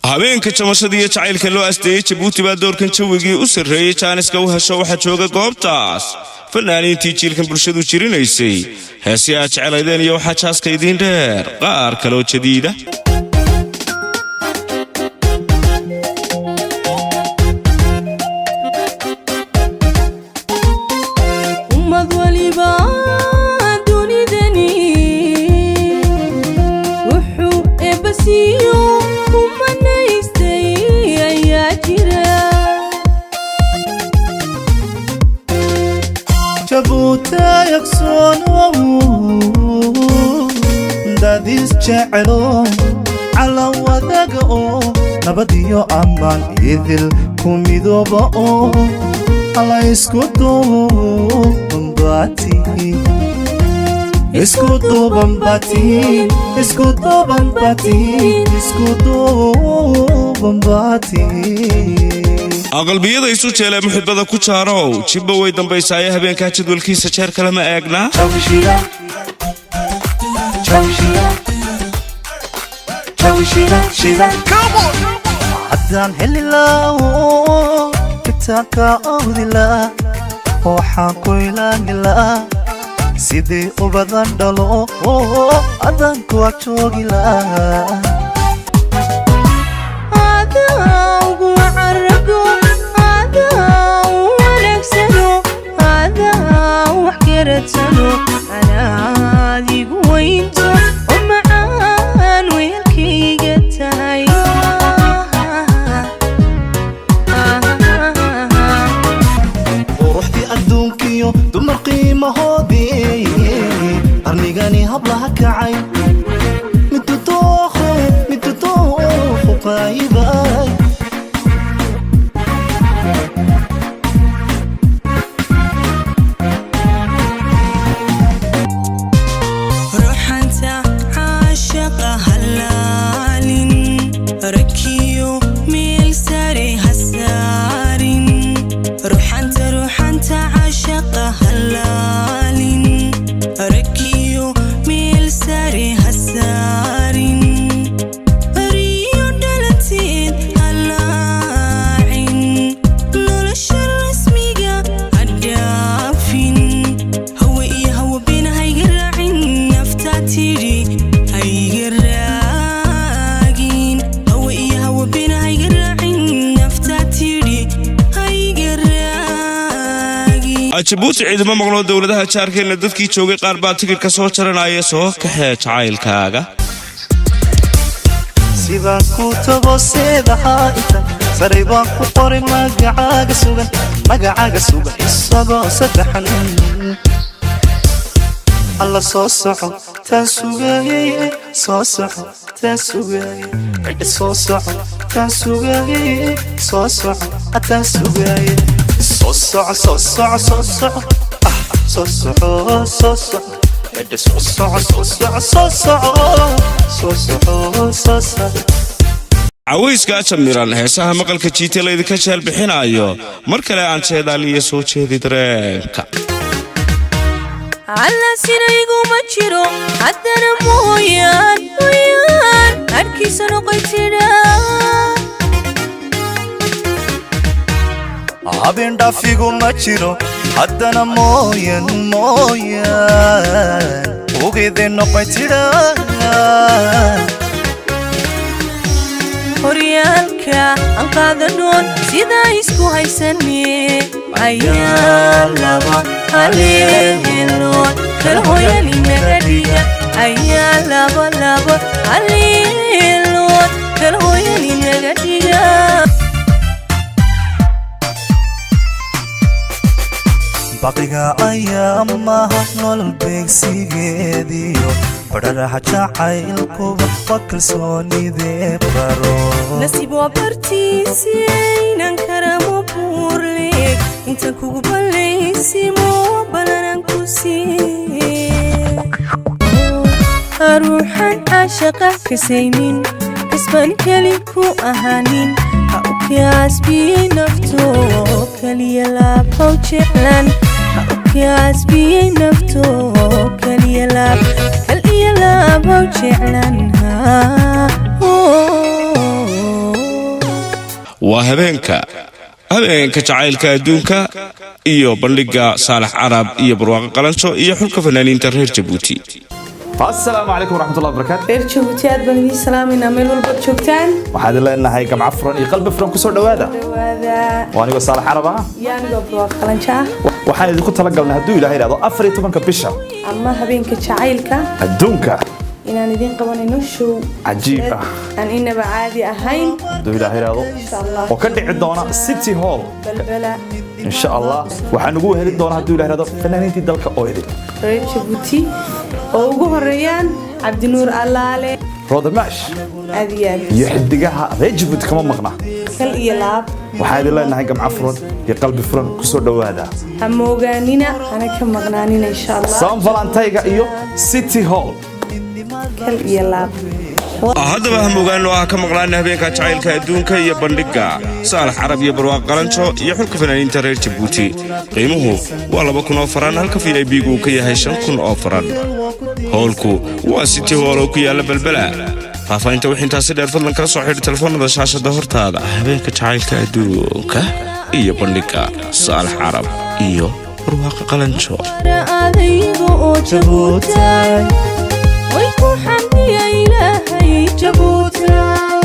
Habeenka jamashada iyo jacaylka loo asteeyey Jabuuti baa doorkan jawigii u sarreeyey jaaniska u hesho. Waxaa jooga goobtaas fanaaniintii jiilkan bulshadu jirinaysay, heesii aad jecelaydeen iyo waxaa jaaska idiin dheer qaar kaloo jadiida. Ummad waliba dunidani wuxuu eebbasiiyo ku manaystay ayaa jira. Jabuutayaqsoonow, dad isjecelo, cala wadaga oo nabadiyo ammaan idil ku midooba oo alla isku duubanbaatihiin, isku duubanbaatihiin, isku duubanbaatihiin, isku duubanbaatihiin. Aqalbiyada isu jeelee muxibada ku jaarow, jibba way dambaysaaye habeenkaa jadwalkiisa jeer kalema eegnaa. Haddaan heli laao kitaabka awdilaa, waxaan ku ilaagilaa sidii ubadan dhalo, adaan ku ag joogi lahaa. Adaa ugu carago, adaa u wanaagsano, adaa wax garadsano, anaad igu weynto oo macaan weelkayga tahay. Quruxdii adduunkiyo dumar qiimahoodii, qarnigani hablaha kacay midu dookho, midu dookhu qaayibay. Ruuxanta caashaqa halaalin, rakiyo meel sare ha saarin. Ruuxanta, ruuxanta caashaqa halaalin, rakiyo meel sare ha saarin, riyo dhalateed halaacin, nolosha rasmiga ha dhaafin, hawe iyo hawa been hayga raacin, naftaa tidhi hayga raagin, hawe iyo hawa been hayga raacin, naftaa tidhi hayga raagin. Jabuuti ciidamo maqnoo, dowladaha jaarkeenna dadkii joogay qaar baa tikidhka soo jaranaya. Soo kaxee jacaylkaaga. Sidaan ku tago seedahaa inta saray baan ku qoray magacaaga sugan, magacaaga sugan isagoo saddexan. Alla soo soco taan sugaayey, soo soco taan sugaayey, cidhi soo soco taan sugaayey, soo soco taan sugaayey, soo soco, soo soco, soo soco, ah, soo soco, soo soco, cidhi soo soco, soo soco, soo soco, soo soco, soo soco. Cawayska jamiran, heesaha maqalka jiite laydinka jeel bixinaayo, mar kale aan jeedaaliyo soo jeedi dareenka. Alla sinayguma jiro, haddana mooyaan, mooyaan adhkiisa noqoy tidha. Habeen dhaafigu ma jiro, haddana mooyan, mooyan ogeyday noqoy tidha. Horyaalka aan qaadanoon sidaa isku haysane, ayaa laba haleelood kala hoyani naga dhiga, ayaa laba laba haleelood kala hoyani naga dhiga. Baqiga ayaa maha nolol beegsigeediyo badharaha jacaylkuba waa kalsoonidee baro. Nasiib waa bartiisi inaan karamo buurleeg intaan kugu ballaysimo balanaan ku siiye. Ruuxan caashaqa kasaynin, kasbaan keli ku ahaanin, ha u kaasbiyey nafto kaliya laabhaw jeclan, ha u kaasbiyey nafto kaliya laab, kal iyo laabhaw jeclan ha. Waa habeenka jacaylka adduunka iyo bandhigga Saalax Carab iyo Barwaaqo Qalanjo iyo xulka fanaaniinta reer Jabuuti. Asalaamu calaykum waraxmatullahi wabarakaatu. Reer Jabuuti, aad baan idiin salaamaynaa meel walbaad joogtaan. Waxaad leenahay gamco furan iyo qalbi furan kusoo dhowaada. Dhawaada. Waa anigoo Saalax Carab ah. Iyo anigoo Barwaaqo Qalanjo ah. Waxaan idinku talagalnay, hadduu Ilahay idhahdo, 14-ka bisha ama habeenka jacaylka adduunka inaan idiin qabanayno show cajiib ah, aan inaba caadi ahayn, hadduu Ilahay idhahdo, insha Allah, oo ka dhici doona City Hall, Balbala. Insha Allah waxaan ugu wehelin doonaa, hadduu Ilahay idhahdo, fanaaniintii dalka oo idin Reer Jabuuti oo ugu horeeyaan Cabdinuur Allaale, Rodamash, aad iyo aad, iyo xidigaha reer Jabuuti kama maqna. Kal iyo laab. Waxaan idin leenahay gamco furan iyo qalbi furan kusoo dhowaada. Ha moogaanina, hana ka maqnaanina, insha Allah. San Valentine-ga iyo City Hall. Kal iyo laab. Haddaba ha mogaano ah ka maqlaana habeenka jacaylka adduunka iyo bandhigga Saalax Carab iyo Barwaaq Qalanjo iyo xulka fanaaniinta reer Jabuuti. Qiimuhu waa 2000 oo faran, halka VIP-gu uu ka yahay 5000 oo faran. Hoolku waa City Hall oo ku yaalla Balbela. Faahfaahinta wixii intaasi dheer, fadlan kala soo xidhi telefoonada shaashada hortaada. Habeenka jacaylka adduunka iyo bandhigga Saalax Carab iyo Barwaaqa Qalanjo. Adayga oo Jabuutaay way ku xamdiya Ilaahay, Jabuutaay.